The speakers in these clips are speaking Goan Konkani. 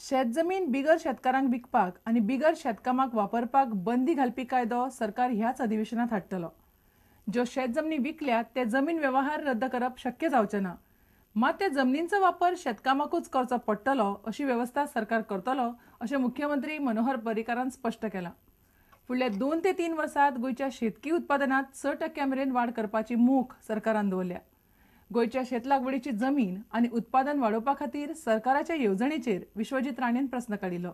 शेत जमीन बिगर शेतकारांक विकपाक आनी बिगर शेतकामाक वापरपाक बंदी घालपी कायदो सरकार ह्याच अधिवेशनात हाडटलो. ज्यो शेत जमनी विकल्यात ते जमीन व्यवहार रद्द करप शक्य जावचें ना, मात त्या जमनींचो वापर शेतकामाकूच करचो पडटलो अशी वेवस्था सरकार करतलो अशें मुख्यमंत्री मनोहर पर्रीकारान स्पश्ट केलां. फुडल्या 2 ते 3 वर्सात गोंयच्या शेतकी उत्पादनात 6% मेरेन वाड करपाची मोख सरकारान दवरल्या. गोंयच्या शेत लागवडीची जमीन आनी उत्पादन वाडोवपा खातीर सरकाराच्या येवजणेचेर विश्वजीत राणेन प्रस्न काडिल्लो.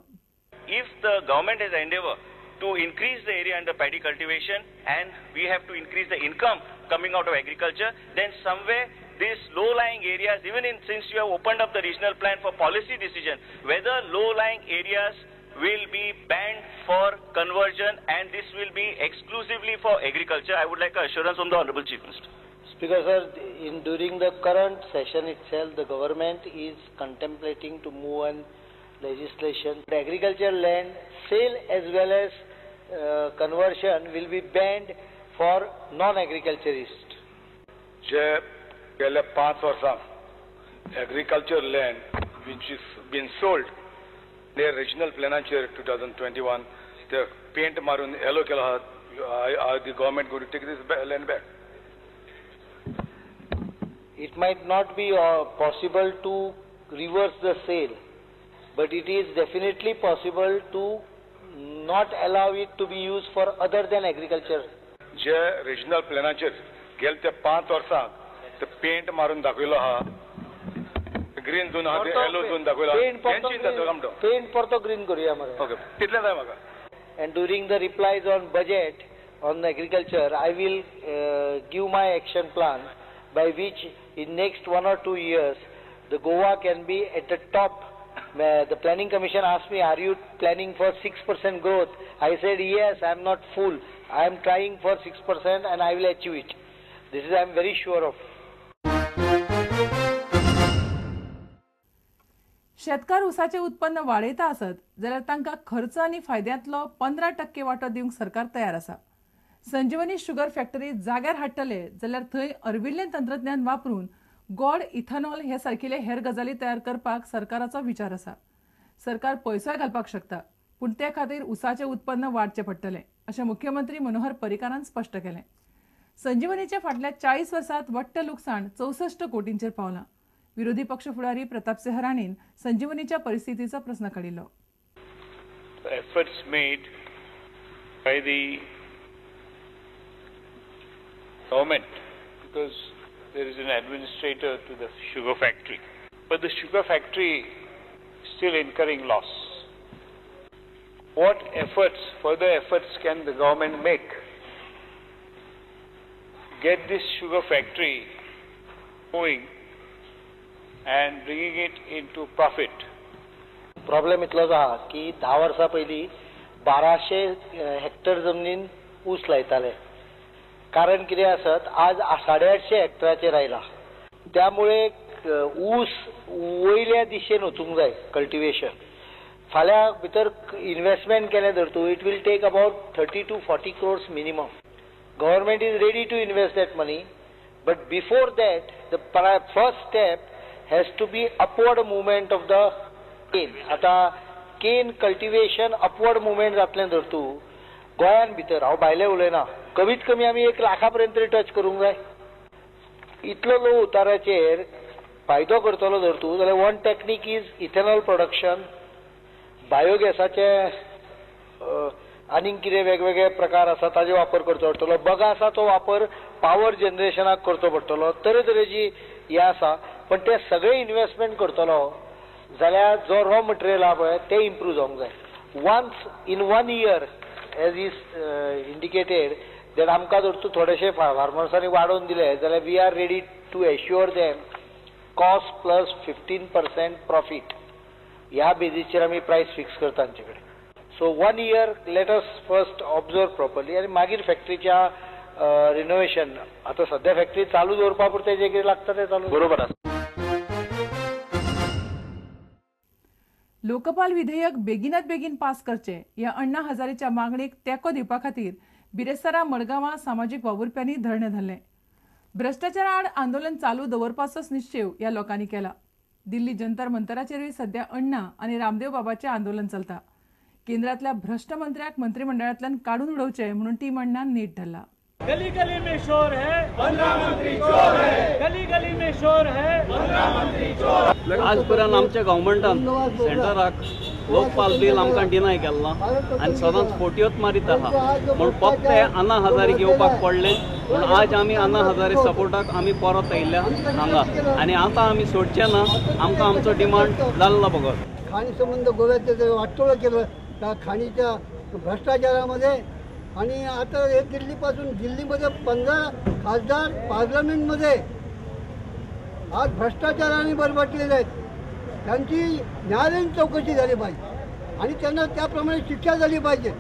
If the government has endeavour to increase the area under paddy cultivation and we have to increase the income coming out of agriculture, then somewhere these low-lying areas, even in since you have opened up the regional plan for policy decision, whether low-lying areas will be banned for conversion and this will be exclusively for agriculture. I would like an assurance from the Honorable Chief Minister. Speaker sir, during the current session itself, the government is contemplating to move on legislation. The agriculture land sale as well as conversion will be banned for non-agriculturists. जे गेल्या 5 वर्सां agriculture land which is been sold ते रिजनल प्लॅनाचेर 2021 ते पेंट मारून येलो केलो आहा. The government going to take this land back? It might not be possible to reverse the sale, but it is definitely possible to not allow it to be used for other than agriculture. जे रिजनल प्लॅनाचेर गेले ते 5 वर्सां ते पेंट मारून दाखयलो आहा, ग्रीन झोन आहा, येलो झोन दाखयलो, पेंट परतो ग्रीन करूया मरे. ओके, तितलें जाय म्हाका. And during the replies on budget on agriculture, I will give my action plan by which in next 1 or 2 years the Goa can be at the top. The Planning Commission asked me, are you planning for 6% growth? I said, yes, I am not fool. I am trying for 6% and I will achieve it. This is I am very sure of. शेतकार ऊसाचे उत्पन्न वाडयता आसत जाल्यार तांकां खर्च आनी फायद्यांतलो 15% वांटो दिवंक सरकार तयार आसा. संजीवनी शुगर फॅक्टरी जाग्यार हाडटले जाल्यार थंय अर्विल्लें तंत्रज्ञान वापरून गोड, इथेनॉल हे सारकिले हेर गजाली तयार करपाक सरकाराचो विचार आसा. सरकार पयसोय घालपाक शकता, पूण ते खातीर ऊसाचें उत्पन्न वाडचें पडटलें अशें मुख्यमंत्री मनोहर पर्रीकारान स्पश्ट केलें. संजीवनीच्या फाटल्या 40 वर्सांत वट्ट लुकसाण 64 कोटींचेर पावलां. विरोधी पक्ष फुडारी प्रतापसिंह राणेन संजीवनीच्या परिस्थितीचो प्रस्न काडिल्लो. Efforts made by the government, because there is an administrator to the sugar factory, but the sugar factory is still incurring loss. What efforts, further efforts can the government make to get this sugar factory going and bringing it into profit? Problem इतलोच आहा की 10 वर्सां पयलीं 1200 हेक्टर जमनीन ऊस लायताले. कारण कितें आसत, आज 850 हेक्टराचेर आयला. त्यामुळे ऊस वयल्या दिशेन वचूंक जाय कल्टिवेशन. फाल्यां भितर इन्वेस्टमेंट केलें धर तूं, it will take about 30 to 40 crores minimum. Government is ready to invest that money, but before that the first step has to be upward movement of the cane. आतां केन कल्टिवेशन अपवर्ड मुवमेंट जातलें धर तूं गोंयान भितर, हांव भायलें उलयना, कमीत कमी आमी 1 लाखा पर्यंत तरी टच करूंक जाय. इतलो लो उताराचेर फायदो करतलो धर तूं जाल्यार one technique is ethanol production, बायोगॅसाचे आनीक कितें वेगवेगळे प्रकार आसा ताजे वापर करचो पडटलो, बगासाचो वापर पावर जनरेशनाक करचो पडटलो, तरेतरेची हें आसा. पण ते सगळे इन्वेस्टमेंट करतलो जाल्यार जो रॉ मटेरियल आहा पळय तें इम्प्रूव जावंक जाय. Once in 1 year as is indicated that आमकां जर तूं थोडेशे फार्मर्सांनी वाडोवन दिले जाल्यार we are ready to assure them cost plus 15% profit. ह्या बेजीचेर आमी प्रायस फिक्स करता तांचे कडेन. So 1 year let us first observe properly आनी मागीर फॅक्टरीच्या रिनोवेशन. आतां सद्या फॅक्टरी चालू दवरपा पुरतें जें कितें लागता तें चालू. बरोबर आसा. लोकपाल विधेयक बेगिनात बेगीन पास करचे ह्या अण्णा हजारेच्या मागणेक तेंको दिवपा खातीर बिरेस्तारा मडगांवां सामाजीक वावुरप्यांनी धरणें धरलें. भ्रश्टाचारा आड आंदोलन चालू दवरपाचोच निश्चेव ह्या लोकांनी केला. दिल्ली जंतर मंतराचेरूय सध्या अण्णा आनी रामदेव बाबाचें आंदोलन चलता. केंद्रांतल्या भ्रश्ट मंत्र्याक मंत्रिमंडळांतल्यान काडून उडोवचें म्हणून टीम अण्णान नेट धरला. गली गली में शोर है, 15 मंत्री चोर है. गली गली में शोर है, 15 मंत्री चोर. आजपर्यंत आमच्या गव्हर्मेंटान सेंटराक लोकपाल बील आमकां डिनाय केल्ला आनी सदांच फोटयोच मारीत आहा म्हूण फक्त अन्ना हजारे घेवपाक पडलें. पूण आज आमी अन्ना हजारे सपोर्टाक आमी परत आयिल्ल्या हांगा आनी आतां आमी सोडचे ना. आमकां आमचो डिमांड जाल्लो बगर खाणी संबंद गोव्याचें जे वाटोळं केलं त्या खाणीच्या भ्रष्टाचारामध्ये आणि आता हे दिल्लीपासून दिल्लीमध्ये 15 खासदार पार्लमेंटमध्ये आज भ्रष्टाचाराने बरबटलेले आहेत. त्यांची न्यायालयीन चौकशी झाली पाहिजे आणि त्यांना त्याप्रमाणे शिक्षा झाली पाहिजे.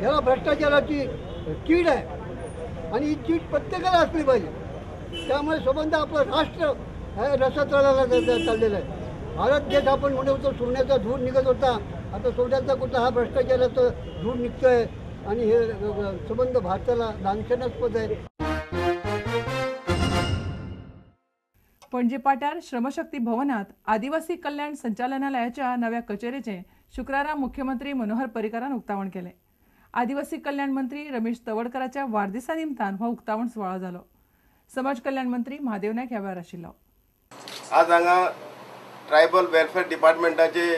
याला भ्रष्टाचाराची चीड आहे आणि ही चीड प्रत्येकाला असली पाहिजे. त्यामुळे संबंध आपलं राष्ट्र हे रसातळाला चाललेलं आहे. भारत देश आपण म्हणत होतो सोन्याचा धूर निघत होता, आता सोन्याचा कुठला हा भ्रष्टाचाराचा धूर निघतो आहे आणि हे संबंध भारताला लांछनास्पद आहे. पणजे पाट्यार श्रमशक्ती भवनात आदिवासी कल्याण संचालनालयाच्या नव्या कचेरेचे शुक्रारा मुख्यमंत्री मनोहर पर्रीकारान उक्तावण केलें. आदिवासी कल्याण मंत्री रमेश तवडकराच्या वाडदिसा निमतान हो उक्तावण सुवाळो जालो. समाज कल्याण मंत्री महादेव नायक ह्या वेळार आशिल्लो. आज हांगा ट्रायबल वेलफेअर डिपार्टमेंटाचे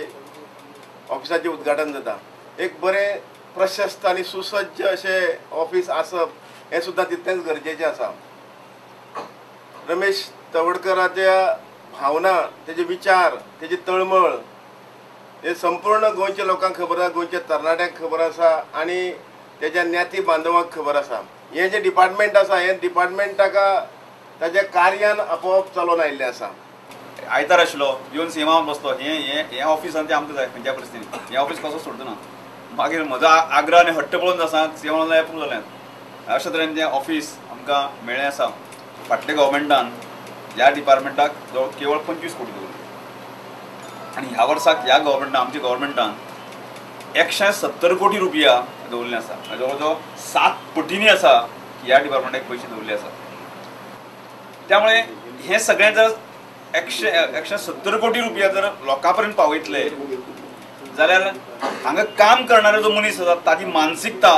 ऑफिसाचें उद्घाटन जाता. एक बरें प्रशस्त आनी सुसज्ज अशें ऑफिस आसप हें सुद्दां तितलेंच गरजेचें आसा. रमेश तवडकराच्या भावना, तेजे विचार, तेजी तळमळ हे संपूर्ण गोंयच्या लोकांक खबर आसा, गोंयच्या तरणाट्यांक खबर आसा आनी तेज्या ज्ञाती बांधवांक खबर आसा. हें जें डिपार्टमेंट आसा हें डिपार्टमेंट ताका ताज्या कार्यान आपोआप चलोवन आयिल्लें आसा. आयतार आशिल्लो येवन सीएमा बसलो. हें हें हें ऑफिस आनी तें आमकां जाय खंयच्या परिस्थितीन हें ऑफिस कसो सोडचो ना. मागीर म्हजो आग्रह आनी हट्ट पळोवन आसा सीएम एप्रूव जालें. अशे तरेन तें ऑफिस आमकां मेळ्ळें आसा. फाटल्या गव्हर्मेंटान ह्या डिपार्टमेंटाक जवळ केवळ 25 कोटी दवरले आनी ह्या वर्साक ह्या गव्हर्मेंटान आमच्या गव्हर्मेंटान 170 कोटी रुपया दवरले आसा. जवळ जवळ 7 पटींनी आसा की ह्या डिपार्टमेंटाक पयशे दवरले आसा. त्यामुळे हें सगळें जर 170 कोटी रुपया जर लोकां पर्यंत पावयतले जाल्यार हांगा काम करणारे जो मनीस आसा ताजी मानसिकता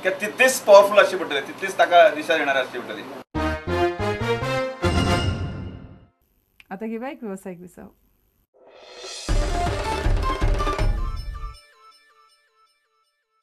तितलीच पावरफूल आसची पडटली, तितलीच ताका दिशा देणारी आसची पडटली. आता घेऊया एक व्यावसायिक विसव.